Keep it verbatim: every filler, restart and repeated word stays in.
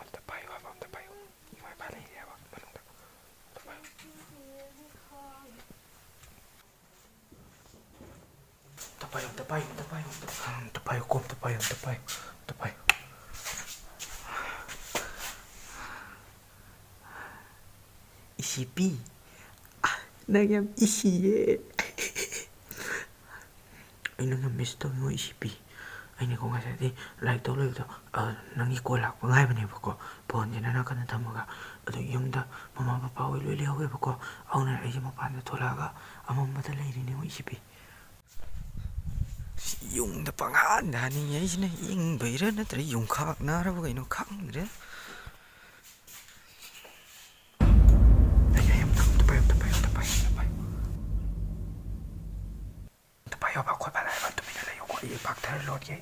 ꯑꯝꯇ ꯄꯥꯏꯌꯨ ꯍꯥꯏꯕ, ꯑꯝꯇ ꯄꯥꯏꯌꯨ꯫ ꯏꯃꯥ ꯏꯄꯥ ꯂꯩꯔꯤ ꯍꯥꯏꯕ ꯃꯅꯨꯡꯗ꯫ ꯑꯝꯇ ꯄꯥꯏꯌꯨ꯫ ꯑꯝꯇ ꯄꯥꯏꯌꯨ, ꯑꯝꯇ ꯄꯥꯏꯌꯨ, ꯑꯝꯇ ꯄꯥꯏꯌꯨ, ꯑꯝꯇ ꯄꯥꯏꯌꯨ꯫ ꯑꯝꯇ ꯄꯥꯏꯌꯨꯀꯣ, ꯑꯝꯇ ꯄꯥꯏꯌꯨ, ꯑꯝꯇ ꯄꯥꯏꯌꯨ, ꯑꯝꯇ ꯄꯥꯏꯌꯨ꯫ ꯏꯁꯤꯄꯤ, ꯑ, ꯅꯪ ꯌꯥꯝ ꯏꯁꯤꯌꯦ꯫ ꯑꯩ ꯅꯪ ꯌꯥꯝ ꯃꯤꯁ ꯇꯧꯋꯤꯉꯣ ꯏꯁꯤꯄꯤ꯫ ꯑꯩꯅꯀꯣ ꯉꯁꯥꯏꯗꯤ ꯂꯥꯏꯔꯤꯛ ꯇꯧ ꯂꯩꯕꯗꯣ, ꯑ, ꯅꯪꯒꯤ ꯀꯣꯜ ꯂꯥꯛꯄ ꯉꯥꯏꯕꯅꯦꯕꯀꯣ, ꯐꯣꯟꯁꯤꯅ ꯅꯥꯀꯟꯗ ꯊꯝꯃꯒ꯫ ꯑꯗꯣ ꯌꯨꯝꯗ ꯃꯃꯥ ꯕꯕꯥ ꯍꯣꯏ ꯂꯣꯏ ꯂꯩꯍꯧꯋꯦꯕꯀꯣ, ꯑꯗꯨꯅ ꯑꯩꯁꯦ ꯃꯄꯥꯟꯗ ꯊꯣꯛꯂꯛꯑꯒ ꯑꯃꯝꯕꯗ ꯂꯩꯔꯤꯅꯦꯉꯣ ꯏꯁꯤꯄꯤ꯫ ꯌꯨꯝꯗ ꯄꯪꯍꯥꯟꯗ ꯍꯥꯟꯅꯤꯡꯉꯦ ꯑꯩꯁꯤꯅ, ꯏꯪꯕꯩꯔꯥ ꯅꯠꯇ꯭ꯔꯒ ꯌꯨꯝꯈꯥꯛ ꯅꯥꯔꯕ ꯀꯩꯅꯣ ꯈꯪꯗ꯭ꯔꯦ꯫ ꯑꯩ, ꯑꯩ, ꯑꯝꯇ, ꯑꯝꯇ ꯄꯥꯏꯌꯨ, ꯑꯝꯇ ꯄꯥꯏꯌꯨ, ꯑꯝꯇ ꯄꯥꯏꯌꯨ, ꯑꯝꯇ ꯄꯥꯏꯌꯨ꯫ ꯑꯝꯇ ꯄꯥꯏꯌꯣꯕ, ꯑꯩꯈꯣꯏ ꯕꯥ ꯂꯥꯛꯑꯦꯕ, ꯇꯨꯃꯤꯟꯅ ꯂꯩꯌꯨꯀꯣ, ꯑꯩ ꯐꯥꯛꯊꯔ ꯂꯣꯠꯀꯦ꯫